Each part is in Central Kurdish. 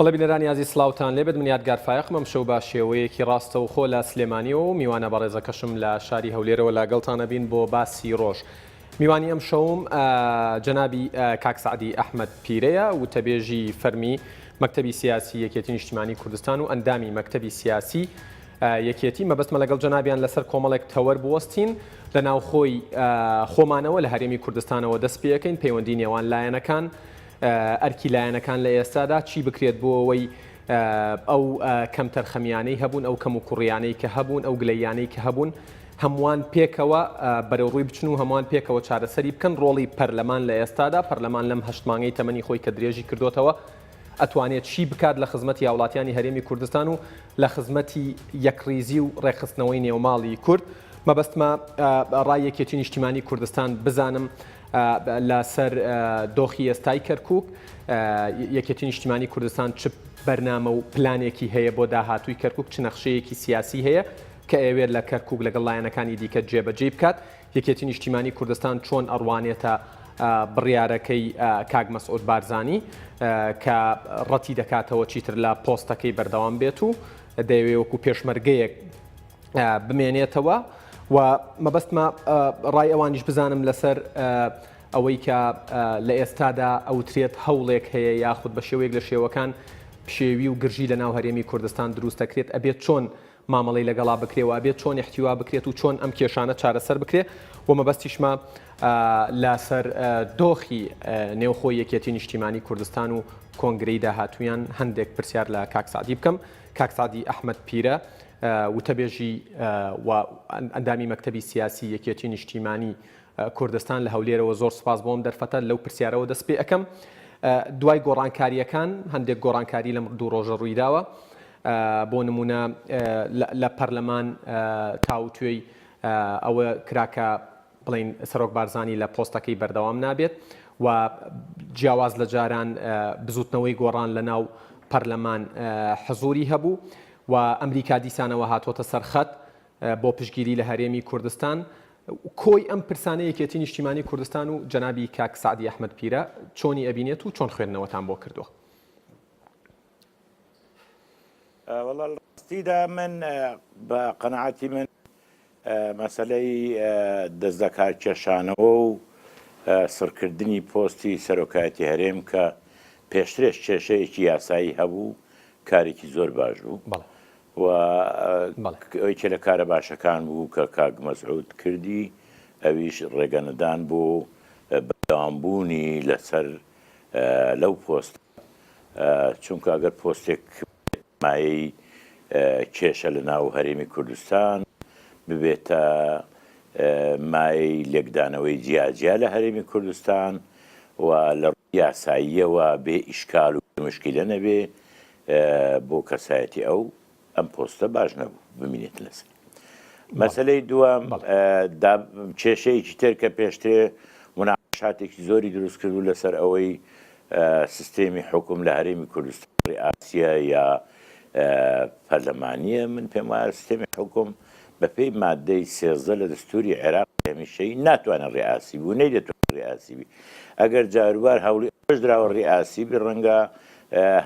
بەڵێ بینەرانی ئازیز سڵاوتان لێبێت من یادگار فایەقم ئەمشەو بە شێوەیەکی ڕاستەوخۆ لە سلێمانیەوە و میوانە بەڕێزەکەشم لە شاری هەولێرەوە لەگەڵتان ئەبین بۆ باسی ڕۆژ. میوانی ئەمشەوم جەنابی کاک سەعدی ئەحمەد پیرەیە وتەبێژی فەرمی مەکتەبی سیاسی یەکێتی نیشتیمانی کوردستان و ئەندامی مەکتەبی سیاسی یەکێتی مەبەستمە لەگەڵ جەنابیان لەسەر کۆمەڵێک تەوەر بوەستین لە ناوخۆی خۆمانەوە لە هەرێمی کوردستانەوە دەست پێەکەین پەیوەندی نێوان لایەنەکان ئەرکی لایەنەکان لە ئێستادا چی بکرێت بۆ ئەوەی ئەو کەمتەرخەمیانەی هەبوون، ئەو کەموکوڕیانەی کە هەبوون، ئەو گلەییانەی کە هەبوون، هەمووان پێکەوە بەرەوڕووی بچن و هەمووان پێکەوە چارەسەری بکەن. ڕۆڵی پەرلەمان لە ئێستادا، پەرلەمان لەم هەشت مانگەی تەمەنی خۆی کە درێژی کردۆتەوە، ئەتوانێت چی بکات لە خزمەتی هاوڵاتیانی هەرێمی کوردستان و لە خزمەتی یەکڕیزی و ڕێکخستنەوەی نێوماڵی کورد؟ مەبەستمە ڕای یەکێتی نیشتیمانی کوردستان بزانم لەسەر دۆخی ئێستای کەرکوک، یەکێتی نیشتیمانی کوردستان چ بەرنامە و پلانێکی هەیە بۆ داهاتووی کەرکوک، چ نەخشەیەکی سیاسی هەیە کە ئەیەوێت لە کەرکوک لەگەڵ لایەنەکانی دیکە جێبەجێی بکات، یەکێتی نیشتیمانی کوردستان چۆن ئەڕوانێتە بڕیارەکەی کاک مەسعود بارزانی کە ڕەتی دەکاتەوە چیتر لە پۆستەکەی بەردەوام بێت و دەیەوێت وەکو پێشمەرگەیەک بمێنێتەوە و مەبەستمە ڕای ئەوانیش بزانم لەسەر ئەوەی کە لە ئێستادا ئەوترێت هەوڵێک هەیە یاخود بە شێوەیەک لە شێوەکان پشێوی و گرژی لە ناو هەرێمی کوردستان دروست دەکرێت ئەبێت چۆن مامەڵەی لەگەڵا بکرێ و ئەبێت چۆن احتیوا بکرێت و چۆن ئەم کێشانە چارەسەر بکرێ و مەبەستیشمە لەسەر دۆخی نێوخۆی یەکێتی نیشتیمانی کوردستان و کۆنگرەی داهاتوویان هەندێک پرسیار لە کاک سەعدی بکەم. کاک سەعدی ئەحمەد پیرە وتەبێژی و ئەندامی مەکتەبی سیاسی یەکێتی نیشتیمانی کوردستان لە هەولێرەوە زۆر سوپاس بۆ ئەم دەرفەتە لەو پرسیارەوە دەست پێ ئەکەم دوای گۆڕانکاریەکان هەندێک گۆڕانکاری لەم دوو ڕۆژە ڕوویداوە بۆ نمونە لە پەرلەمان تاوتوێی ئەوە کراکە بڵێین سەرۆک بارزانی لە پۆستەکەی بەردەوام نابێت و جیاواز لە جاران بزوتنەوەی گۆڕان لە ناو پەرلەمان حزوری هەبوو و ئەمریکا دیسانەوە هاتۆتە سەر خەت بۆ پشتگیری لە هەرێمی کوردستان. کۆی ئەم پرسانە یەکێتی نیشتیمانی کوردستان و جەنابی کاک سەعدی ئەحمەد پیرە چۆنی ئەبینێت و چۆن خوێندنەوەتان بۆ کردووە؟ وەڵا لە ڕاستیدا من بە قەناعەتی من مەسەلەی دەستلەکارکێشانەوە و سڕکردنی پۆستی سەرۆکایەتی هەرێم کە پێشترێش کێشەیەکی یاسایی هەبوو کارێکی زۆر باش بوو و یەکێ لە کارە باشەکان بوو کە کاک مەسعود کردی ئەویش ڕێگەنەدان بۆ بەردەوامبوونی لەسەر لەو پۆستە چونکە ئەگەر پۆستێک مایەی کێشە لە ناو هەرێمی کوردستان ببێتە مایەی لێکدانەوەی جیاجیا لە هەرێمی کوردستان و لە ڕووی یاساییەوە بێ ئیشکال و بێ مشکیلە نەبێ بۆ کەسایەتی ئەو ئەم پۆستە باش نەبوو بمینێت لەسەر. مەسەلەی دووەم کێشەیەکی تر کە پێشترێ مناقشاتێکی زۆری دروست کردو لەسەر ئەوەی سیستێمی حوکم لە هەرێمی کوردستان ڕیئاسیە یا پەرلەمانیە من پێم وایە سیستێمی حوکم بەپێی مادەی 13 لە دەستوری عێراق هەمیشەیی ناتوانێت ڕیئاسی بوو نەیدەتوانێت ڕیئاسی بی ئەگەر جاروبار هەوڵی ئەوەش دراوە ڕیئاسی بی ڕەنگە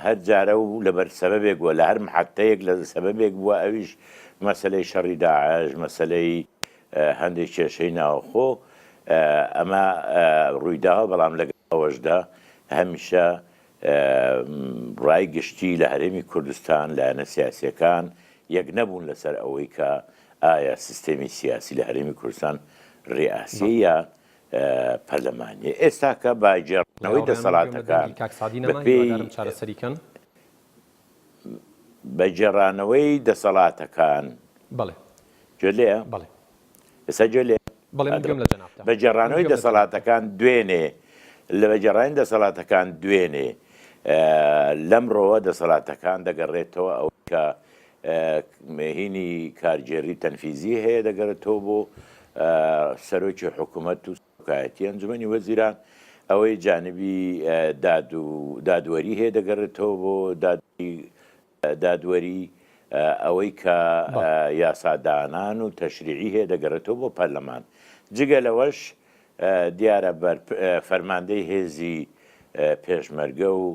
هەر جارە و لەبەر سەبەبێک بووە لە هەر محەتەیەک لە سەبەبێک بووە ئەویش مەسەلەی شەڕی داعش مەسەلەی هەندێک کێشەی ناوخۆ ئەمە ڕوویداوە بەڵام لەگەڵ ئەوەشدا هەمیشە ڕای گشتی لە هەرێمی کوردستان لایەنە سیاسیەکان یەک نەبوون لەسەر ئەوەی کە ئایا سیستێمی سیاسی لە هەرێمی کوردستان ڕیاسیە یا پەرلەمانیە ئێستاکە بە گێڕانەوەی دەسەڵاتەکان بەپێی بە گێڕانەوەی دەسەڵاتەکان گوێت لێیە؟ ئێستا گوێت لێیە؟ بە گێڕانەوەی دەسەڵاتەکان دوێنێ لە بە گێڕانی دەسەڵاتەکان دوێنێ لەمڕۆوە دەسەڵاتەکان دەگەڕێتەوە ئەوەی کە هینی کارگێڕی تەنفیزی هەیە دەگەڕێتەوە بۆ سەرۆکی حکوومەت و سەرۆکایەتی ئەنجومەنی وەزیران، ئەوەی جانبی داد و دادوەری هەیە دەگەڕێتەوە بۆ دادوەری، ئەوەی کە یاسادانان و تەشریعی هەیە دەگەڕێتەوە بۆ پەرلەمان. جگە لەوەش دیارە فەرماندەی هێزی پێشمەرگە و.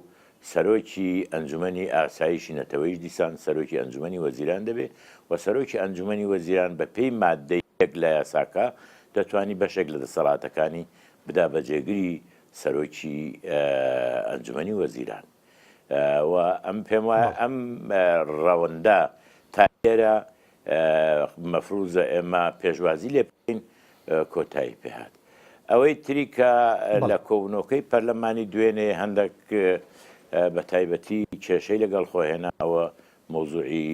سەرۆکی ئەنجومەنی ئاسایشی نەتەوەیش دیسان سەرۆکی ئەنجومەنی وەزیران دەبێ و سەرۆکی ئەنجومەنی وەزیران بە پێی ماددەی یەک لە یاساکە دەتوانی بەشێک لە دەسەڵاتەکانی بدا بە جێگری سەرۆکی ئەنجومەنی وەزیران و ئەم پێم وایە ئەم ڕەوەندە تا ئێرە مەفروزە ئێمە پێشوازی لێ بکەین کۆتایی پێهات. ئەوەی تری کە لە کۆبوونەوەکەی پەرلەمانی دوێنێ هەندێک بە تایبەتی کێشەی لەگەڵ خۆ هێناوە مەوزوعی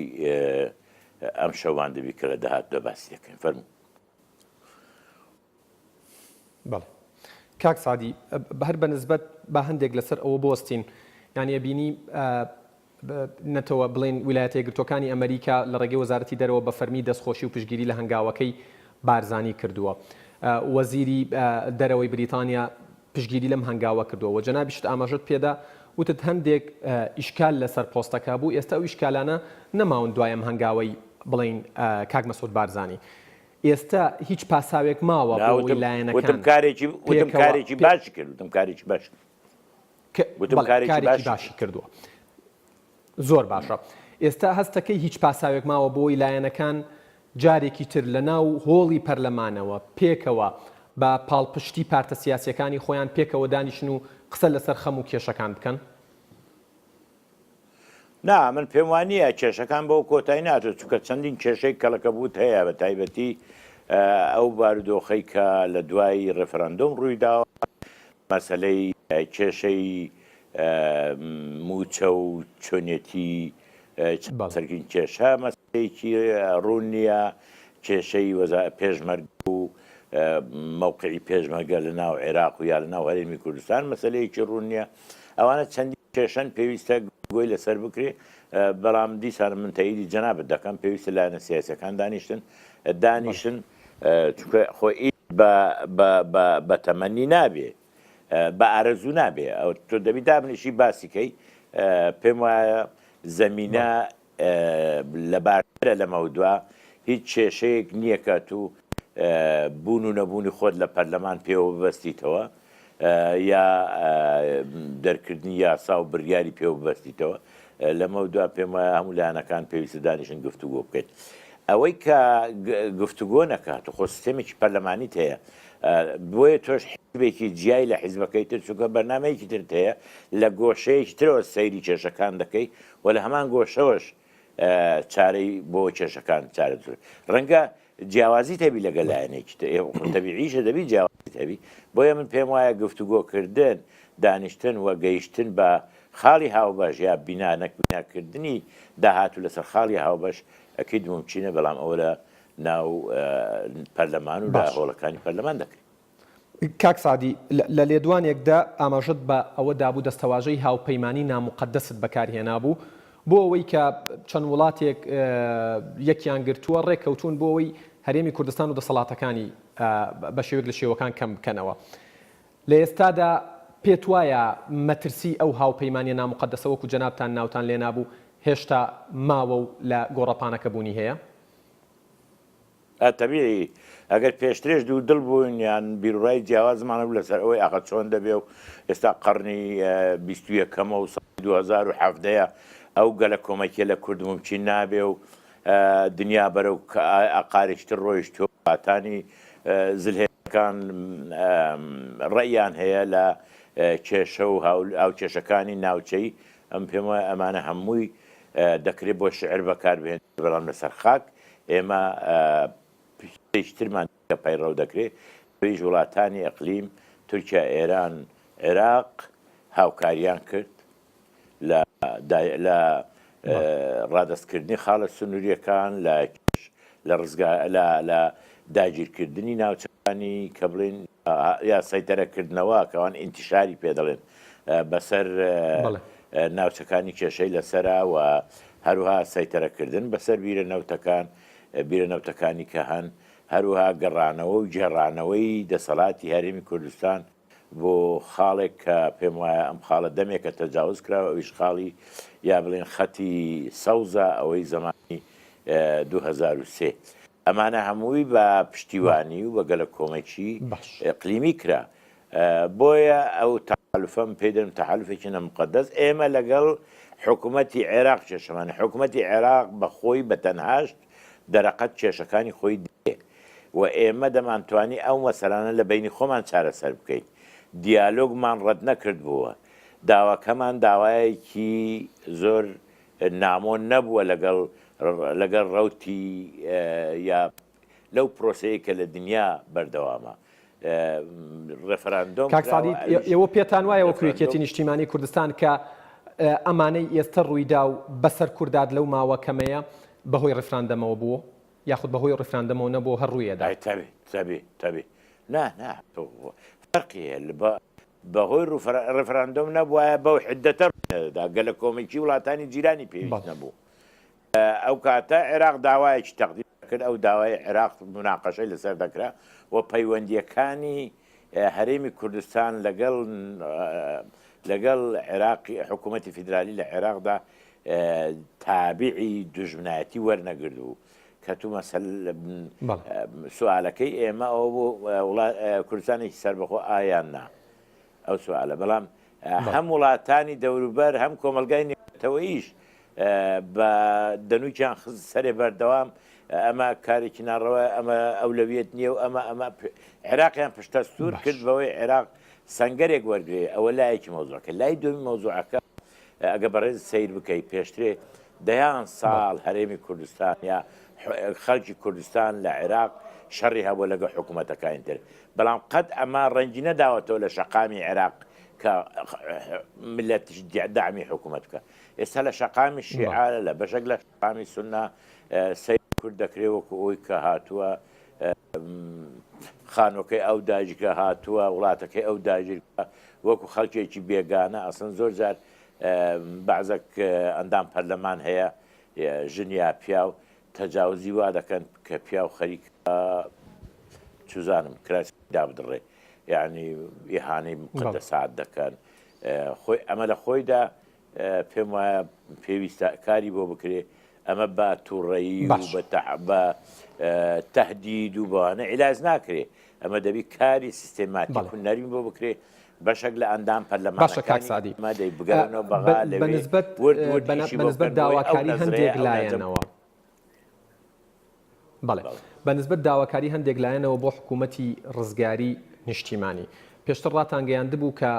ئەم شەوان دەبی کە لە داهاتوودا باسی دەکەین. فەرموو. بەڵێ کاک سەعدی هەر بە نسبەت با هەندێک لەسەر ئەوە بوەستین یانی ئەبینی نەتەوە بڵێین ویلایەتە یەکگرتووەکانی ئەمەریکا لە ڕێگەی وەزارەتی دەرەوە بە فەرمی دەستخۆشی و پشتگیری لە هەنگاوەکەی بارزانی کردووە. وەزیری دەرەوەی بریتانیا پشتگیری لەم هەنگاوە کردووە و جەنابیشت ئاماژەت پێدا وتت هەندێک ئیشکال لەسەر پۆستەکە بوو، ئێستا ئەو ئیشکالانە نەماون دوای ئەم هەنگاوەی بڵێین کاک مەسعود بارزانی. ئێستا هیچ پاساوێک ماوە بۆ ئەوەی لایەنەکان پێکەوە وتم کارێکی باش وتم کارێکی باشی کردووە. زۆر باشە. ئێستا هەستەکەی هیچ پاساوێک ماوە بۆی لایەنەکان جارێکی تر لە ناو هۆڵی پەرلەمانەوە پێکەوە بە پاڵپشتی پارتە سیاسیەکانی خۆیان پێکەوە دانیشن و قسە لەسەر خەم و کێشەکان بکەن؟ نا من پێم وانییە کێشەکان بەوە کۆتایی ناتوە چونکە چەندین کێشەی کەڵەکەبووت هەیە بە تایبەتی ئەو بارودۆخەی کە لە دوای ڕێفراندۆم ڕوویداوە مەسەلەی کێشەی مووچە و چۆنیەتی چارەسەرکردنی کێشە مەسەلەیەکی ڕوون نییە، کێشەی پێشمەرگە و مەوقعی پێشمەرگە لە ناو عێراق و یا لە ناو هەرێمی کوردستان مەسەلەیەکی ڕوون نییە، ئەوانە چەندین کێشەن پێویستە گفتوگۆی لەسەر بکرێ، بەڵام دیسان من تەئیدی جەنابت دەکەم پێویستە لایەنە سیاسیەکان دانیشتن دانیشن چونکە خۆ ئیش بە بە بە بە تەمەنی نابێ بە ئارەزوو نابێ ئەو تۆ دەبی دابنیشی باسی کەی پێم وایە زەمینە لەبارترە لەمەودوا هیچ کێشەیەک نییە کە تو بوون و نەبوونی خۆت لە پەرلەمان پێوە ببەستیتەوە یا دەرکردنی یاسا و بریاری پێوە ببەستیتەوە لەمەودوا پێم وایە هەموو لایەنەکان پێویستە دانیشن گفتوگۆ بکەین ئەوەی کە گفتوگۆ نەکات خۆ سیستێمێکی پەرلەمانیت هەیە بۆیە تۆش حیزبێکی جیای لە حیزبەکەی تر چونکە بەرنامەیەکی ترت هەیە لە گۆشەیەکی ترەوە سەیری کێشەکان دەکەی و لە هەمان گۆشەوەش چارەی بۆ کێشەکان چارە ڕەنگە جیاوازیت هەبی لەگەل لایەنێکی تر ئێ خۆ تەبیعیشە دەبی جیاوازیت هەبی بۆیە من پێم وایە گفتوگۆکردن دانیشتن و گەیشتن بە خاڵی هاوبەش یا بینا نەک بیناکردنی داهاتوو لەسەر خاڵی هاوبەش ئەکید مومکینە بەڵام ئەوە لە ناو پەرلەمان و لە هۆڵەکانی پەرلەمان دەکرێت. کاک سەعدی، لە لێدوانێکدا ئاماژەت بە ئەوە دابوو دەستەواژەی هاوپەیمانی ناموقەدەست بەکارهێنابوو بۆ ئەوەی کە چەند وڵاتێک یەکیان گرتووە ڕێککەوتوون بۆ ئەوەی هەرێمی کوردستان و دەسەڵاتەکانی بە شێوەیەک لە شێوەکان کەم بکەنەوە. لە ئێستادا پێتوایە مەترسی ئەو هاوپەیمانیە ناموقەدەسە وەکو جەنابتان ناوتان لێنابوو هێشتا ماوە و لە گۆڕەپانەکە بوونی هەیە؟ ئا تەبیعی ئەگەر پێشترێش دوودڵ بووین یان بیروڕای جیاوازمان هەبوو لەسەر ئەوەی ئاخە چۆن دەبێ و ئێستا قەڕنی 21ەمە و ساڵی 2017 ە ئەو گەلە کۆمەکیە لە کورد مومکین نابێ و دنیا بەرەو ئاقارێکی تر ڕۆیشتووە وڵاتانی زلهێزەکان ڕەئیان هەیە لە کێشە و هاوکێشەکانی ناوچەی ئەم پێم وایە ئەمانە هەمووی دەکرێت بۆ شعر بەکاربهێنرێت بەڵام لەسەر خاک ئێمە شتێکی ترمان کە پەیڕەو دەکرێت ئەویش وڵاتانی ئەقلیم تورکیا ئێران عێراق هاوکاریان کرد لە لە ڕادەستکردنی خاڵە سنووریەکان لە لە ڕزگا لە لە داگیرکردنی ناوچەکانی کە بڵێن یا سەیتەرەکردنەوە کەوان ئینتیشاری پێ دەڵێن بەسەر ناوچەکانی کێشەی لەسەرە و هەروها سەیتەرەکردن بەسەر بیرە نەوتەکان بیرە نەوتەکانی کە هەن هەروها گەڕانەوە و گێڕانەوەی دەسەڵاتی هەرێمی کوردستان بۆ خاڵێک کە پێم وایە ئەم خاڵە دەمێکە تەجاوز کراوە ئەویش خاڵی یا بڵێن خەتی سەوزە ئەوەی زەمانی 2003 ئەمانە هەمووی بە پشتیوانی و بە گەلەکۆمەکی ئیقلیمی کرا. بۆیە ئەو. تەحالفە من پێی دەڵێم تەحالفێکی نەموقەدەس، ئێمە لەگەڵ حکومەتی عێراق کێشەمان هەیە، حکومەتی عێراق بە خۆی بە تەنهاش دەرەقەت کێشەکانی خۆی دێ و ئێمە دەمانتوانی ئەو مەسەلانە لە بەینی خۆمان چارەسەر بکەین، دیالۆگمان ڕەت نەکردبووە، داواکەمان داوایەکی زۆر نامۆ نەبووە لەگەڵ لەگەڵ ڕەوتی یا لەو پرۆسەیەی کە لە دنیا بەردەوامە ڕێفراندۆم کاک سادی ئێوە پێتان وایە وەکو یەکێتی نیشتیمانی کوردستان کە ئەمانەی ئێستا ڕوویدا و بەسەر کورداد لەو ماوە کەمەیە بەهۆی ڕیفراندەمەوە بوو یاخود بەهۆی ڕیفراندەمەوە نەبوو هەر ڕوویەدا تەبی تەبی تەبی نا نا فەرقی هەیە بەهۆی ڕیفراندۆم نەبوایە بەو حدەتە ڕووی نەدەدا گەلەکۆمەکی وڵاتانی جیرانی پێویست نەبوو ئەو کاتە عێراق داوایەکی تەقدیم دەکرد، ئەو داوای عێراق موناقەشەی لەسەر دەکرا و پەیوەندییەکانی هەرێمی کوردستان لەگەڵ لەگەڵ عێراقی حکوومەتی فیدرالی لە عێراقدا تابعی دوژمنایەتی وەرنەگردبوو کە تو مەسەل سوالەکەی ئێمە ئەوە بوو کوردستانێکی سەربەخۆ ئایان نا ئەو سوالە بەڵام هەم وڵاتانی دەوروبەر هەم کۆمەلگای نێونەتەوەیش بە دەنووکیان خست سەرێ بەردەوام ئەمە کارێکی ناڕەوایە ئەمە ئەولەویەت نییە و ئەمە ئەمە عێراقیان پشتەستور کرد بەوەی عێراق سەنگەرێک وەرگێ ئەوە لایەکی مەوزوعەکە لای دومی مەوزوعەکە ئەگە بەڕێز سیر بکەی پێشترێ دەیان ساڵ هەرێمی کوردستان یا خەڵکی کوردستان لە عێراق شەڕی هەبوو لەگە حکوومەتەکانی تر بەڵام قەت ئەمە ڕەنگی نەداوەتەوە لە شەقامی عێراق کە ملت دەعمی حکوومەت بکە ئێستا لە شەقامی شیعە لە بەشێک لە شەقامی سوننە سەیر کورد دەکرێ وەکو ئەوی کە هاتووە خانوەکەی ئەو داگیرکە هاتووە وڵاتەکەی ئەو داگیرکە وەکو خەڵکێکی بێگانە ئەسن زۆر جار بەعزەک ئەندام پەرلەمان هەیە ژن یا پیاو تەجاوزی وا دەکەن کە پیاو خەریکە چوزانم کراسی دابدڕێ یعنی ئیهانەی مقدسات دەکەن خۆی ئەمە لە خۆیدا پێم وایە پێویستە کاری بۆ بکرێ ئەمە بە تووڕەیی و بە تهدید و بەوانە عیلاج ناکرێ ئەمە دەبی کاری سیستێماتیک و نەرمی بۆ بکرێ بەشێک لە ئەندام باشە کاک پەرلەمانەکانی سادی ئەمە دەی بگەڕێنەوە بەغا لەوێ بەنسبەت ورد ورد ئیشی بۆ بەنسبەت بکەن بۆی ئەو داواکاری نەزرەیە هەندێک ئەو نەجە لایەنەوە بەڵێ بەڵێ. بە نسبەت داواکاری هەندێک لایەنەوە بۆ حکوومەتی ڕزگاری نیشتیمانی پێشتر ڕاتانگەیاندبوو کە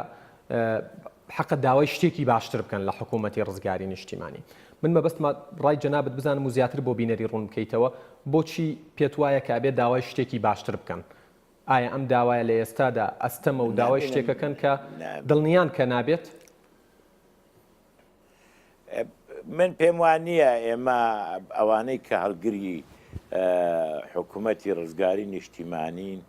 حەقە داوای شتێکی باشتر بکەن لە حکوومەتی ڕزگاری نیشتیمانی من مەبەستمە ڕای جەنابت بزانم و زیاتر بۆ بینەری ڕوون بکەیتەوە بۆچی پێت وایە کە ئەبێ داوای شتێکی باشتر بکەن ئایا ئەم داوایە لە ئێستادا ئەستەمە و داوای نابێ شتێکەکەن کە نابێ. دڵنیان کە نابێت؟ من پێم وا نییە ئێمە ئەوانەی کە هەڵگری حکوومەتی ڕزگاری نیشتیمانین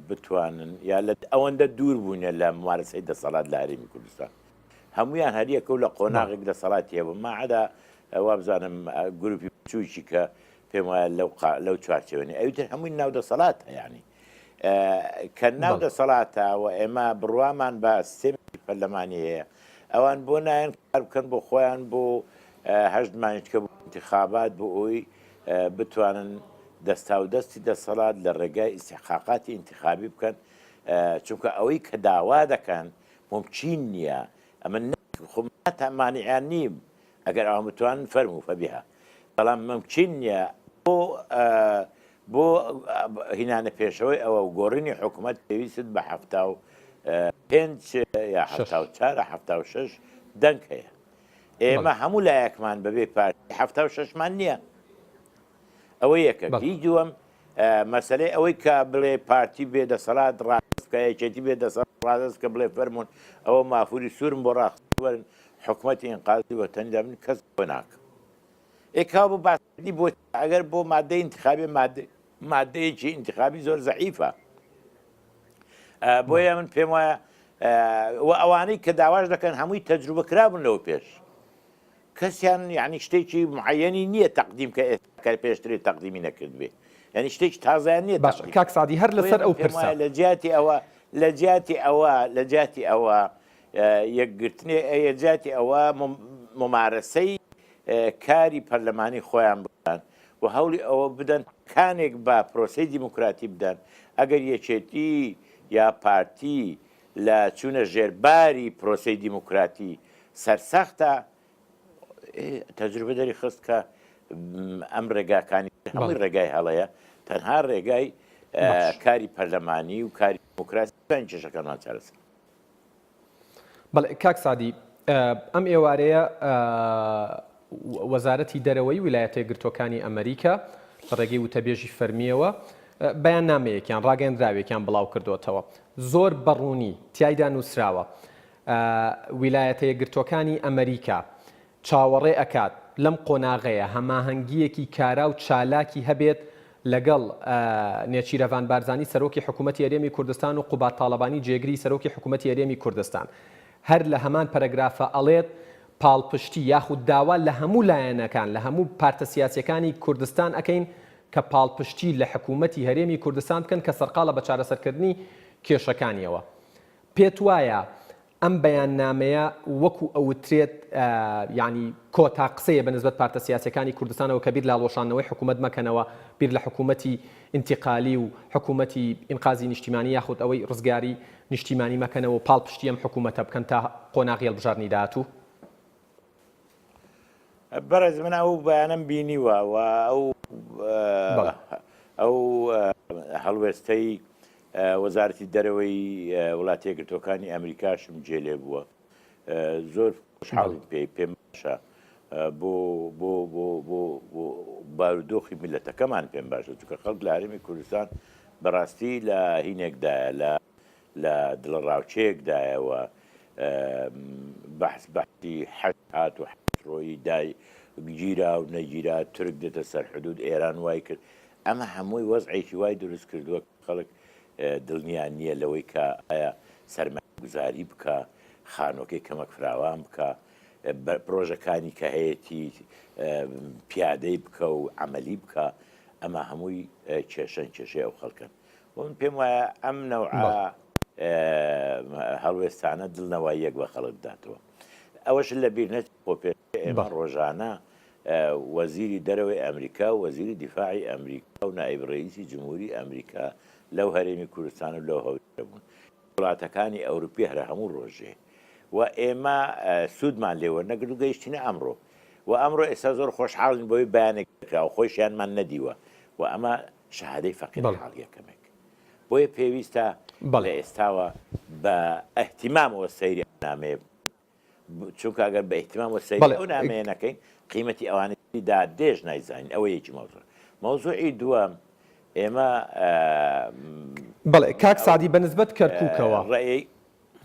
بتوانن یا لە ئەوەندە دوور بوونە لە ممارەسەی دەسەڵات لە هەرێمی کوردستان هەمویان هەریەکە و لە قۆناغێک دەسەڵاتی هەبوو ماعدا وابزانم گروپی بچووکی کە پێم وایە لەو لەو چوارچێوەنی ئەویتر هەمووی ناو دەسەڵات هەیانی کە ناو دەسەڵاتە و ئێمە بڕوامان بە سیستێمی پەرلەمانی هەیە ئەوان بۆ نایەن کار بکەن بۆ خۆیان بۆ هەشت مانگیکە بۆ ئینتخابات بۆ ئەوی بتوانن دەستاودەستی دەسەڵات لە ڕێگای ئیستحقاقاتی ئینتخابی بکەن چونکە ئەوەی کە داوا دەکەن ممکین نییە ئەمە خۆ مانیان نیم ئەگەر ئەوان بتوانن فەرموو فەبیها بەڵام ممکین نییە بۆ بۆ هینانە پێشەوەی ئەوە و گۆڕینی حکوومەت پێویستت بە 75 یا 74 76 دەنگ هەیە ئێمە هەموو لایەکمان بەبێ پارتی 76مان نییە ئەوە یەکە هی دووەم مەسلەی ئەوەی کە بڵێ پارتی بێ دەسەڵات ڕاست کە یەکێتی بێ دەسەڵات ڕادەست کە بڵێ فەرمونون ئەوە مافوری سوورم بۆ ڕاخوەرن حکومەتی ئینقازی وەتەندا من کەس بۆ ناکەم ئێ کابوو باسکردنی بۆ ئەگەر بۆ مادەی ئینتخابی مادەیەکی ئینتخابی زۆر زەعیفە بۆیە من پێم وایە و ئەوانەی کە داواش دەکەن هەمووی تەجروبە کرابوون لەوە پێش کەسیان یعنی شتێکی معەنی نییە تەقدیم کە ئێستا پێشتری تەقدیمی نەکردبێ یعنی شتێکی تازیان نییە باش کاک سادی هەر لەسەر ئەو پرسە لە جیاتی ئەوە لە جیاتی ئەوە لە جیاتی ئەوە یەکگرتنێ لە جیاتی ئەوە ممارەسەی کاری پەرلەمانی خۆیان بکەن و هەوڵی ئەوە بدەن تکانێک بە پرۆسەی دیموکراتی بدەن، ئەگەر یەکێتی یا پارتی. لە چوونە ژێرباری پرۆسەی دیموکراتی سەرسەختە، تەجروبە دەری خست کە ئەم ڕێگاکانی هەمووی ڕێگای هەڵەیە، تەنها ڕێگای کاری پەرلەمانی و کاری دیموکراسی کێشەکانمان چارەسەر. بەڵێ کاک سەعدی، ئەم ئێوارەیە وەزارەتی دەرەوەی ویلایەتە یەکگرتووەکانی ئەمریکا لە ڕێگەی وتەبێژی فەرمییەوە بەیاننامەیەکیان، ڕاگەیەندراوێکیان بڵاوکردۆتەوە. زۆر بەڕوونی تیایدا نووسراوە ویلایەتە یەکگرتووەکانی ئەمریکا چاوەڕێ ئەکات لەم قۆناغەیە هەماهەنگییەکی کارا و چالاکی هەبێت لەگەڵ نێچیرەڤان بارزانی سەرۆکی حکوومەتی هەرێمی کوردستان و قوباد تاڵەبانی جێگری سەرۆکی حکوومەتی هەرێمی کوردستان. هەر لە هەمان پەرەگرافە ئەڵێت پاڵپشتی یاخود داوا لە هەموو لایەنەکان لە هەموو پارتە سیاسیەکانی کوردستان ئەکەین کە پاڵپشتی لە حکوومەتی هەرێمی کوردستان بکەن کە سەرقاڵە بە چارەسەرکردنی کێشەکانیەوە. پێتوایە ئەم بەیاننامەیە وەکو ئەوترێت یانی کۆتا قسەیە بە نسبەت پارتە سیاسیەکانی کوردستانەوە کە بیر لە هەڵوەشاندنەوەی حکومەت مەکەنەوە، بیر لە حکومەتی ئینتیقالی و حکومەتی ئینقازی نیشتیمانی یاخود ئەوەی ڕزگاری نیشتیمانی مەکەنەوە و پاڵپشتی ئەم حکومەتە بکەن تا قۆناغی هەڵبژاردنی داهاتوو؟ بەڕێز من ئەو بەیانەم بینیوە و ئەو ئەو هەڵوێستەی وەزارەتی دەرەوەی وڵاتە یەکگرتووەکانی ئەمریکاشم جێ لێ بووە زۆر خۆشحاڵیم پێی پێم باشە بۆ بۆ بۆ بۆ بۆ بارودۆخی میلەتەکەمان پێم باشە چونکە خەڵک لە هەرێمی کوردستان بەڕاستی لە هینێکدایە لە لە دڵەڕاوکێیەکدایە و بەحس بەحسی حەش هات و حەش ڕۆیی دای گیرا و نەگیرا تورک دێتە سەر حدود ئێران وای کرد ئەمە هەمووی وەزعێکی وای دروست کردووە کە خەڵک دڵنیا نییە لەوەی کە ئایا سەرمایەگوزاری بکا خانووەکەی کەمەک فراوان بکا پرۆژەکانی کە هەیەتی پیادەی بکە و عەمەلی بکا ئەمە هەمووی کێشەن کێشەی ئەو خەڵکەن و من پێم وایە ئەم نەوعە هەڵوێستانە دڵنەواییەک بە خەڵک بداتەوە. ئەوەش لە بیر نەچێت خۆ پێشتر ئێمە ڕۆژانە وەزیری دەرەوەی ئەمریکا و وەزیری دیفاعی ئەمریکا و نائیب ڕەئیسی جمهوری ئەمریکا لەو هەرێمی کوردستان و لەو هەولێرە بوون. وڵاتەکانی ئەوروپی هەر هەموو ڕۆژێ و ئێمە سوودمان لێ وەرنەگرت و گەیشتینە ئەمڕۆ و ئەمڕۆ ئێستا زۆر خۆشحاڵین بەوەی بەیانێک کرا و خۆیشیانمان نەدیوە و ئەمە شەهادەی فەقیر حاڵیە کەمێک بۆیە پێویستە لە ئێستاوە بە ئەهتیمامەوە سەیری ئەو نامەیە بکەین چونکە ئەگەر بە ئیهتیمامەوە سەیری ئەو نامەیە نەکەین قیمەتی ئەوانەی دادێش نایزانین ئەوە یەکی مەوزوع مەوزوعی دووەم ئێمە بەڵێ کاک سەعدی بە نسبەت کەرکوکەوە ڕێی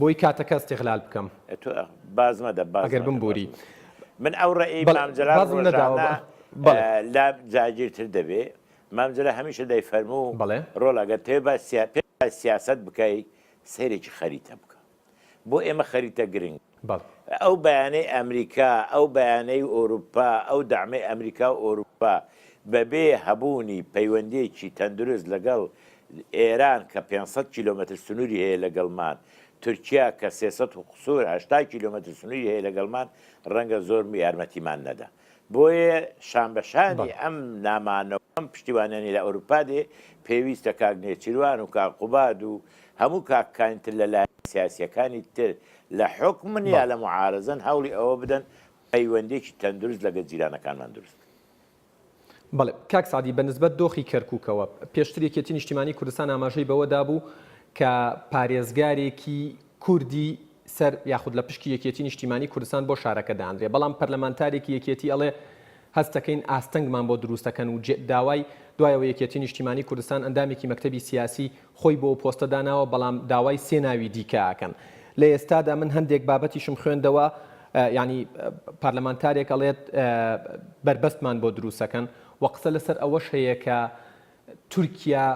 بۆی کاتەکە استغلال بکەم. تۆ باز مەدە باز ئەگەر بمبوری. من ئەو ڕەئی بەڵێ مام جەلال بازم نەداوە ڕۆژانە بەڵێ. لا جاگیرتر دەبێ مام جەلال هەمیشە دەیفەرموو بەڵێ. ڕۆڵە گەر تەوێ باس سیا پێش باس سیاسەت بکەی سەیرێکی خەریتە بکە بۆ ئێمە خەریتە گرنگە بەڵێ. ئەو بەیانەی ئەمریکا، ئەو بەیانەی ئۆروپا، ئەو دەعمەی ئەمریکا و ئۆروپا بەبێ هەبوونی پەیوەندییەکی تەندروست لەگەڵ ئێران کە 500 کیلۆمەتر سنووری هەیە لەگەڵمان، تورکیا کە 300 و قسوور 80 کیلۆمەتر سنووری هەیە لەگەڵمان، ڕەنگە زۆر یارمەتیمان نەدا. بۆیە شانبەشانی ئەم نامانە و ئەم پشتیوانیانەی لە ئەوروپا دێ، پێویستە کاک نێچیروان و کاک قوباد و هەموو کاکەکانی تر لە لایەنە سیاسییەکانی تر لە حوکمن یا لە موعارەزەن هەوڵی ئەوە بدەن پەیوەندییەکی تەندروست لەگەڵ جیرانەکانمان دروست بکەین. بەڵێ کاک سەعدی بە نسبەت دۆخی کەرکوکەوە پێشتر یەکێتی نیشتیمانی کوردستان ئاماژەی بەوە دابوو کە پارێزگارێکی کوردی سەر یاخود لە پشکی یەکێتی نیشتیمانی کوردستان بۆ شارەکە دانرێ بەڵام پەرلەمانتارێکی یەکێتی ئەڵێ هەستەکەین ئاستەنگمان بۆ دروستەکەن و داوای دوایەوە یەکێتی نیشتیمانی کوردستان ئەندامێکی مەکتەبی سیاسی خۆی بۆ پۆستە داناوە بەڵام داوای سێ ناوی دیکە ئەکەن لە ئێستادا من هەندێک بابەتیشم خوێندەوە یانی پارلەمانتارێک ئەڵێت بەربەستمان بۆ دروستەکەن و قسە لەسەر ئەوەش هەیە کە تورکیا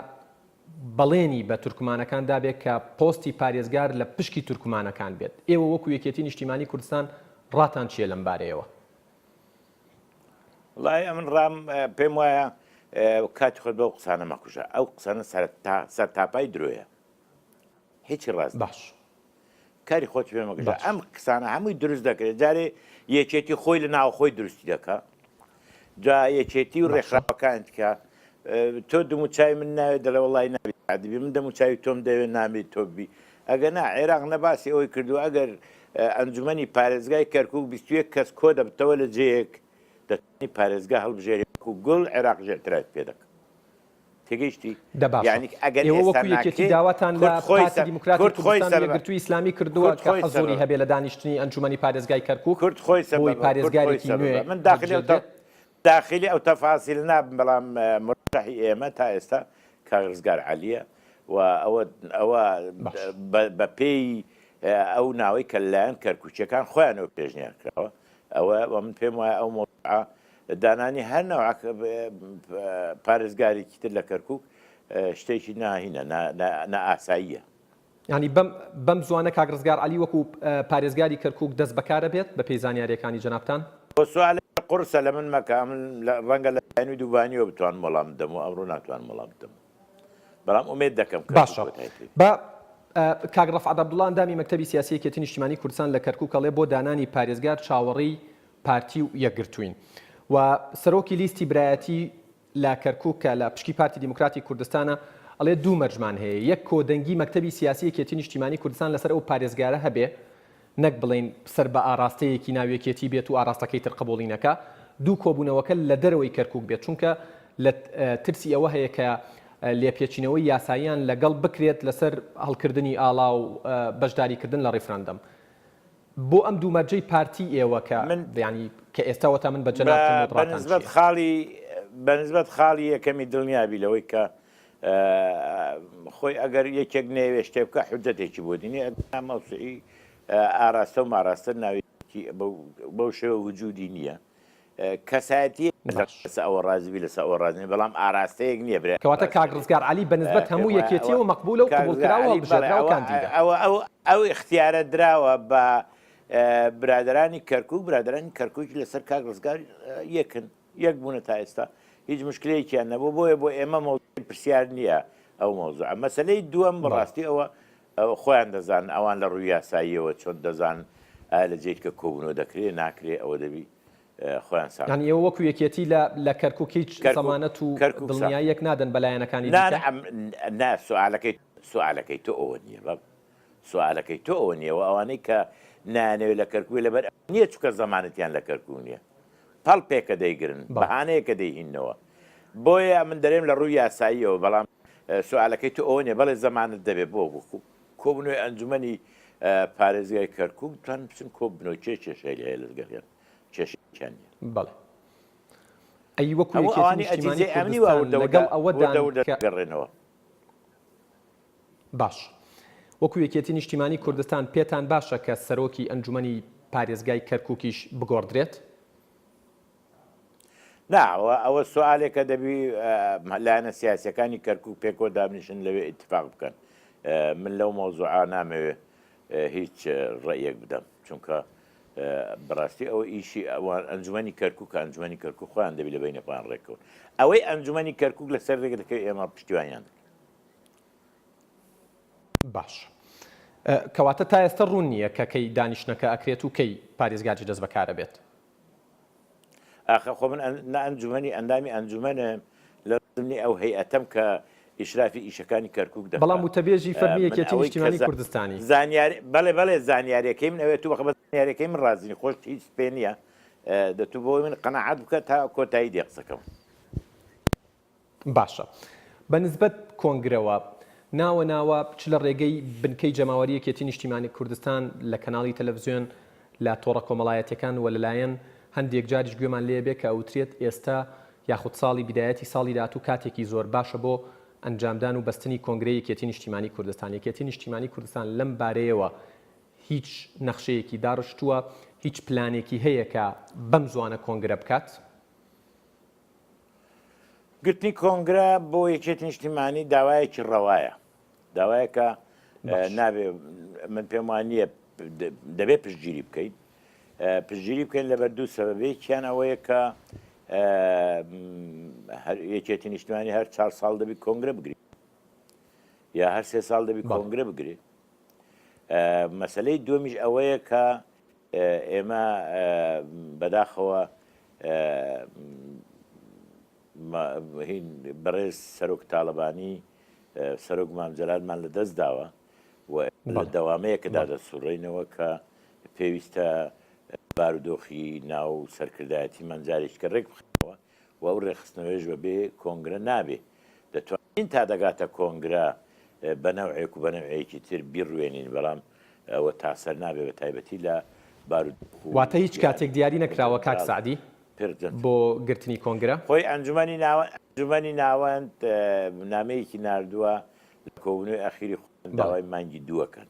بەڵێنی بە تورکمانەکان دابێت کە پۆستی پارێزگار لە پشکی تورکمانەکان بێت ئێوە وەکو یەکێتی نیشتیمانی کوردستان ڕاتان چییە لەم بارەیەوە؟ وڵی ئەمن ڕام پێم وایە کاتی خۆت بەو قسانە مەکوژە ئەو قسانە سەرتاپای درۆیە هیچی ڕاست باش کاری خۆت پێ مەگرە ئەم قسانە هەمووی دروست دەکرێت جارێ یەکێتی خۆی لە ناو خۆی دروستی دەکا جا یەکێتی و ڕێکخراوەکان تکە تۆ دموچوی من ناوێت دەڵێ وڵی نابی من دەموچوی تۆم دەوێت نامێت تۆ بی. ئەگەر نا عێراق نە باسی ئەوەی کردووە ئەگەر ئەنجومەنی پارێزگای کەرکوک 21 کەس کۆ دەبتەوە لە جێیەک دەتوانی پارێزگا هەڵبژێری وەکو گوڵ عێراقیش ئیعترافی پێ دەکا. تێگەیشتی؟ دە باشە یانی ئەگەر ئێوە ئێستا وەکو یەکێتی ناکرێ داواتان لە کورد خۆی پارتی سە دیموکراتی کورد خۆی کوردستان و سەبەبە یەکگرتووی ئیسلامی کردووە کورد کە خۆی حزووری سەبەبە هەبێ لە دانیشتنی ئەنجومەنی پارێزگای کەرکووک کورد خۆی بۆی سەبەبە کورد خۆی پارێزگارێکی نوێ سەبەبە من داخلی ئەو هەڵبژێردرێت؟ داخلی ئەو تەفاسیل نابم بەڵام مرەشەحی ئێمە تا ئێستا کاک ڕزگار عەلیە و ئەوە ئەوە باش. بە پێی ئەو ناوەی کە لەلایەن کەرکووکیەکان خۆیانەوە پێشنیار کراوە ئەوە و من پێم وایە ئەو مەوزوعە دانانی هەر نەوعە پارێزگارێکی تر لە کەرکووک شتێکی ناهینە نائاساییە. یانی بەم بەم زوانە کاک ڕزگار عەلی وەکو پارێزگاری کەرکوک دەست بەکارە بێت بەپێی زانیاریەکانی جەنابتان؟ ئەوە سوالێکی قوڕسە لە من مەکە ئەمن ڕەنگە لە بەیانی دووبانیەوە بتوانم وەڵام بدەمەوە ئەمڕۆ ناتوانم وەڵام بدەمەوە بەڵام ئومێد دەکەم کەرکوک باشە کۆتایی پێ با کاک ڕەفعەت عەبدوڵا ئەندامی مەکتەبی سیاسی یەکێتی نیشتیمانی کوردستان لە کەرکوک ئەڵێ بۆ دانانی پارێزگار چاوەڕێی پارتی و یەکگرتووین و سەرۆکی لیستی برایەتی لە کەرکوک کە لە پشکی پارتی دیموکراتی کوردستانە ئەڵێ دوو مەرجمان هەیە یەک کۆدەنگی مەکتەبی سیاسی یەکێتی نیشتیمانی کوردستان لەسەر ئەو پارێزگارە هەبێ نەک بڵێین سەر بە ئاراستەیەکی ناو یەکێتی بێت و ئاراستەکەی تر قبوڵی نەکا، دوو کۆبوونەوەکە لە دەرەوەی کەرکوک بێت چونکە لە ترسی ئەوە هەیە کە لێپێچینەوەی یاساییان لەگەڵ بکرێت لەسەر هەڵکردنی ئاڵا و بەشداریکردن لە ڕیفراندەم. بۆ ئەم دوو مەرجەی پارتی ئێوە کە من یانی کە ئێستا وەتا من بە بە جەنابتم وت بە ڕاتان نسبەت چییە؟ خاڵی بە نسبەت خاڵی یەکەمی دڵنیابی لەوەی کە خۆی ئەگەر یەکێک نەیەوێ شتێ بکا حوجەتێکی بۆ دینێ ئەگەر مەوسوعی ئاراستە و ماراستە ناوێکی بەو شێوە وجودی نییە کەسایەتی باش. لەسە ئەوە ڕازی لەسە ئەوە ڕازی بەڵام ئاراستەیەک نییە برای کەواتە کاک ڕزگار عەلی بە نسبەت پێم هەموو وایە ئەوە یەکێتیەوە مەقبولە و کاک ڕزگار قبوڵکراو و عەلی بەڵێ هەڵبژێردراو ئەوە کاندیدە. ئەوە ئەو ئەو ئیختیارە دراوە بە برادەرانی کەرکوک برادەرانی کەرکوک لەسەر کاک ڕزگار یەکن یەک بوونە تا ئێستا هیچ مشکلەیەکیان نەبوو بۆیە بۆ ئێمە مەوزوعی پرسیار نییە ئەو مەوزوعە مەسەلەی دووەم بەڕاستی ئەوە خۆیان دەزانن ئەوان لە ڕووی یاساییەوە چۆن دەزان ئایا لە جێیت کە کۆبوونەوە دەکرێ ناکرێ ئەوە دەبی خۆیان ساغ یانی ئێوە وەکو یەکێتی لە لە کەرکوک هیچ کەرکوک زەمانەت و کەرکوک ساغ دڵنیاییەک نادەن بە لایەنەکانی نا دیکە؟ نا سوالەکەی سوالەکەی تۆ ئەوە نییە بابە سوالەکەی تۆ ئەوە نییە و ئەوانەی کە نایانەوێت لە کەرکوک لەبەر ئەوە نییە چونکە زەمانەتیان لە کەرکوک نییە پەڵپێکە دەیگرن، بەهانەیەکە دەیهیننەوە. بۆیە من دەرێم لە ڕووی یاساییەوە، بەڵام سوالەکەی تۆ ئەوە نیە، بەڵێ زەمانەت دەبێت بۆ کۆبوونەوەی ئەنجومەنی پارێزگای کەرکوک دەتوانن بچن کۆببنەوە، کێ کێشەی هەیە لەگەڵیان؟ کێشەیەکیان نیە. بەڵێ. ئەی وەکو هەموو یەکێتی ئەوانەی نیشتیمانی ئەجیزەی ئەمنی وا کوردستان وردە لەگەڵ وردە ئەوەدان وردە وردە کە دەگەڕێنەوە. باش. وەکو یەکێتی نیشتیمانی کوردستان پێتان باشە کە سەرۆکی ئەنجومەنی پارێزگای کەرکوکیش بگۆڕدرێت؟ نا ئەوە ئەوە سوالێکە دەبی لایەنە سیاسیەکانی کەرکوک پێکەوە دابنیشن لەوێ ئیتفاق بکەن من لەو مەوزوعە نامەوێ هیچ ڕەئیەک بدەم چونکە بەڕاستی ئەوە ئیشی ئەوان ئەنجومەنی کەرکوک ئەنجومەنی کەرکوک خۆیان دەبی لە بینی خۆیان ڕێککەون ئەوەی ئەنجومەنی کەرکوک لەسەر ڕێک دەکەوێت ئێمە پشتیوانیان دەکەین باش کەواتە تا ئێستا ڕوون نییە کە کەی دانیشتنەکە ئەکرێت و کەی پارێزگاری دەست بەکارە بێت. ئاخە خۆ من نە ئەنجومەنی ئەندامی ئەنجومەنم لە زمنی ئەو هەیئەتەم کە ئیشرافی ئیشەکانی کەرکوک بەڵام دەکا وتەبێژی فەرمی من یەکێتی ئەوەی کە نیشتیمانی کوردستانی. زانیاری بەڵێ بەڵێ زانیاریەکەی من ئەوێ تو بەخە بە زانیاریەکەی من ڕازینی خۆشت هیچ پێ نییە دەتوو بۆی من قەناعەت بکە تا کۆتایی دێ قسەکەم. باشە بە نسبەت کۆنگرەوە، ناوە ناوە چ لە ڕێگەی بنکەی جەماوەری یەکێتی نیشتیمانی کوردستان لە کەناڵی تەلەفزیۆن لە تۆڕە کۆمەڵایەتیەکان وە لەلایەن هەندێک جاریش گوێمان لێ بێ کە ئەوترێت ئێستا یاخود ساڵی بیدایەتی ساڵی داهاتوو کاتێکی زۆر باشە بۆ ئەنجامدان و بەستنی کۆنگرەی یەکێتی نیشتیمانی کوردستان یەکێتی نیشتیمانی کوردستان لەم بارەیەوە هیچ نەخشەیەکی داڕشتووە هیچ پلانێکی هەیە کە بەم زوانە کۆنگرە بکات؟ گرتنی کۆنگرە بۆ یەکێتی نیشتیمانی داوایەکی ڕەوایە داوایەکە نابێ من پێم وان نییە دەبێت پشتگیری بکەین پشتگیری بکەین لەبەر دوو سەبەبێکیان ئەوەیە کە یەکێتی نیشتمانی هەر چهار ساڵ دەبی کۆنگرە بگری یا هەر سێ ساڵ دەبی کۆنگرە بگری مەسلەی دومیش ئەوەیە کە ئێمە بەداخەوە بەڕێز سەرۆک تاالبانی سەرۆک مام جەلالمان لە دەست داوە. و لە دەوامەیەکدا دەسوڕێینەوە کە پێویستە بارودۆخی ناو سەرکردایەتیمان جارێکی کە ڕێک بخەینەوە و ئەو ڕێکخستنەوەیش بەبێ کۆنگرە نابێ. دەتوانین تا دەگاتە کۆنگرە بە نەوعێک و بە نەوعێکی تر بیڕوێنین، بەڵام ئەوە تاسەر نابێ بە تایبەتی لە بارودۆخ و واتە هیچ کاتێک دیاری نەکراوە کاک سەعدی بۆ گرتنی کۆنگرە؟ خۆی ئەنجومەنی ناوەند ئەنجومەنی ناوەند نامەیەکی ناردووە لە کۆبوونەوەی ئەخیری خۆیان داوای مانگی دووەکەن.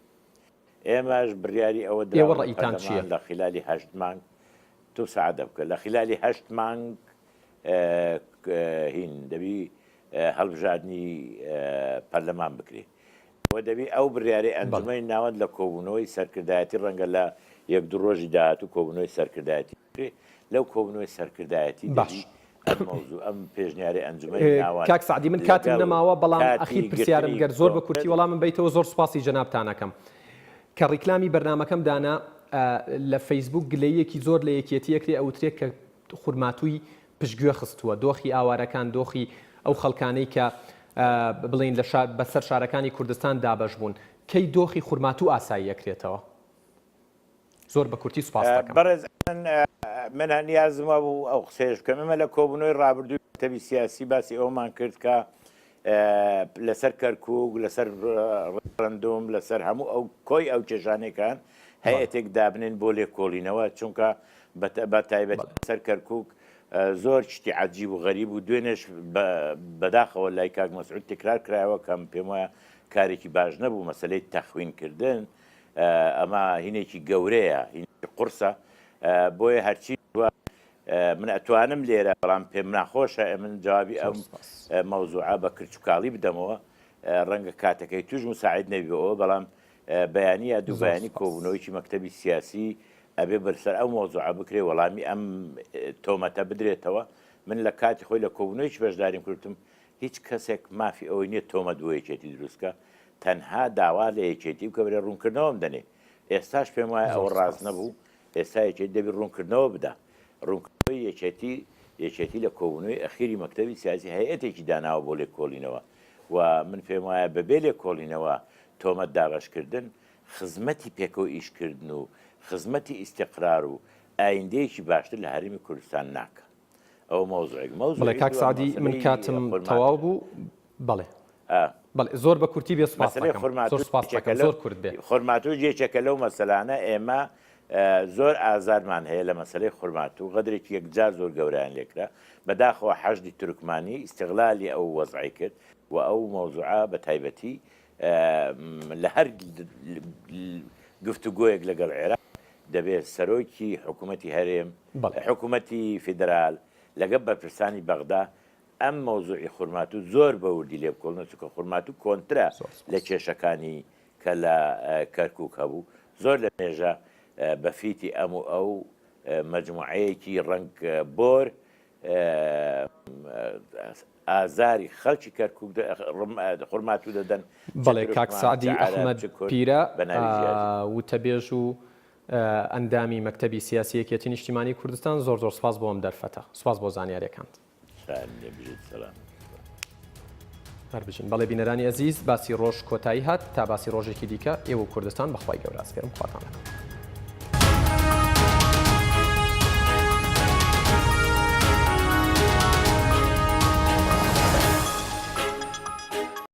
ئێمەش بڕیاری ئەوە ئێوە دراوە لە ڕەئیتان چییە؟ پەرلەمان لە خیلالی هەشت مانگ تۆ سەعادە بکە لە خیلالی هەشت مانگ هین دەبی هەڵبژاردنی پەرلەمان بکرێ و دەبی ئەو بڕیارەی ئەنجومەنی ناوەند لە کۆبوونەوەی سەرکردایەتی ڕەنگە لە یەک دوو ڕۆژی داهاتوو کۆبوونەوەی سەرکردایەتی بکرێ لەو کۆبوونەوەی سەرکردایەتی باش دەبی ئەم مەوزوع ئەم پێشنیارەی ئەنجومەنی ناوەند کاک سەعدی من کاتم لەگەڵ نەماوە بەڵام کاتی ئەخیر پرسیارم گرتنی گەر زۆر بە کورتی کۆنگرە وەڵامم بەیتەوە زۆر سوپاسی جەنابتان ئەکەم کە ڕیکلامی بەرنامەکەم دانا لە فەیسبوک گلەییەکی زۆر لە یەکێتی ئەکرێ ئەوترێ کە خورماتووی پشتگوێ خستووە دۆخی ئاوارەکان دۆخی ئەو خەڵکانەی کە بڵێین لە شار بەسەر شارەکانی کوردستان دابەش بوون کەی دۆخی خورماتوو ئاسایی ئەکرێتەوە؟ زۆر بە کورتی سوپاست دەکەم. بەڕێز من من نیازم وابوو ئەو قسەیەش بکەم ئێمە لە کۆبوونەوەی ڕابردووی مەکتەبی سیاسی باسی ئەوەمان کرد کە لەسەر کەرکوک لەسەر ڕێفرەندوم لەسەر هەموو ئەو کۆی ئەو کێشانێکان هەیەتێک دابنێن بۆ لێکۆڵینەوە چونکە بە تایبەت سەر کەرکک زۆر شتی عجیب و غەریب و دوێنێش بەداخەوە لای کاک مەسعود تکرار کرایەوە کەم پێم وایە کارێکی باش نەبوو مەسلەی تەخوینکردن ئەمە هینێکی گەورەیە هینێکی قورسە بۆیە هەرچی من ئەتوانم لێرە بەڵام پێم ناخۆشە من جوابی ئەم مەوزوعە بە کرچ و کاڵی بدەمەوە ڕەنگە کاتەکەی توش مساعد نەبیەوە بەڵام بەیانی یا دوو بەیانی کۆبوونەوەیکی مەکتەبی سیاسی ئەبێ بەرسەر ئەو مەوزوعە بکرێ وەڵامی ئەم تۆمەتە بدرێتەوە من لە کاتی خۆی لە کۆبوونەوەیکی بەشداریم کردم هیچ کەسێک مافی ئەوەی نییە تۆمەت بۆ یەکێتی دروستکە تەنها داوا لە یەکێتی بکە بەرێ ڕوونکردنەوەم دەنێ ئێستاش پێم وایە ئەوە ڕاست نەبوو ئێستا یەکێتی دەبی ڕوونکردنەوە بدا ڕوونکردنەوەی یەکێتی یەکێتی لە کۆبوونەوەی ئەخیری مەکتەبی سیاسی هەیئەتێکی داناوە بۆ لێکۆڵینەوە و من پێم وایە بەبێ لێکۆڵینەوە تۆمەت دابەشکردن خزمەتی پێکەوە ئیشکردن و خزمەتی ئیستیقرار و ئایندەیەکی باشتر لە هەرێمی کوردستان ناکا. ئەوە مەوزوعێک. بەڵێ مەوزوعی کاک دووەم سەعدی من مەسەلەی کاتم خورماتوو. تەواو بوو بەڵێ ئا. بەڵێ زۆر بە کورتی بێ سوپاست مەسەلەی دەکەم زۆر خورماتوو سوپاست یەکێکە دەکەم لەو زۆر کورت بێ. خورماتوو یەکێکە لەو مەسەلانە ئێمە زۆر ئازارمان هەیە لە مەسەلەی خورماتوو غەدرێکی یەکجار زۆر گەورەیان لێکرا بەداخەوە حەشدی تورکمانی ئیستغلالی ئەو وەزعەی کرد و ئەو مەوزوعە بە تایبەتی لە هەر گفتوگۆیەک لەگەڵ عێراق دەبێت سەرۆکی حکوومەتی هەرێم، حکوومەتی فیدرال لەگەڵ بەرپرسانی بەغدا ئەم مەوزوعی خورماتوو زۆر بە وردی لێ بکۆڵنەوە، چونکە خورماتوو کۆنترە لە کێشەکانی کە لە کەرکووک هەبوو، زۆر لە مێژە بە فیتی ئەم و ئەو مەجموعەیەکی ڕەنگ بۆر ئازاری خەڵکی کەرکوک خورماتوو دەدەن، چ بەڵێ کاک تورکمان، چ سەعدی عەرەب، ئەحمەد چ کورد پیرە بە ناوی جیاجیا. وتەبێژ و ئەندامی مەکتەبی سیاسی یەکێتی نیشتیمانی کوردستان زۆر زۆر سپاس بۆ ئەم دەرفەتە سپاس بۆ زانیاریەکانت. شایانی نیە بژیت سەلامەت بن. هەر بژین. بەڵێ بینەرانی ئەزیز باسی ڕۆژ کۆتایی هات تا باسی ڕۆژێکی دیکە ئێوە و کوردستان بە خوای گەورە ئەسپێرم خواتان لەگەڵ.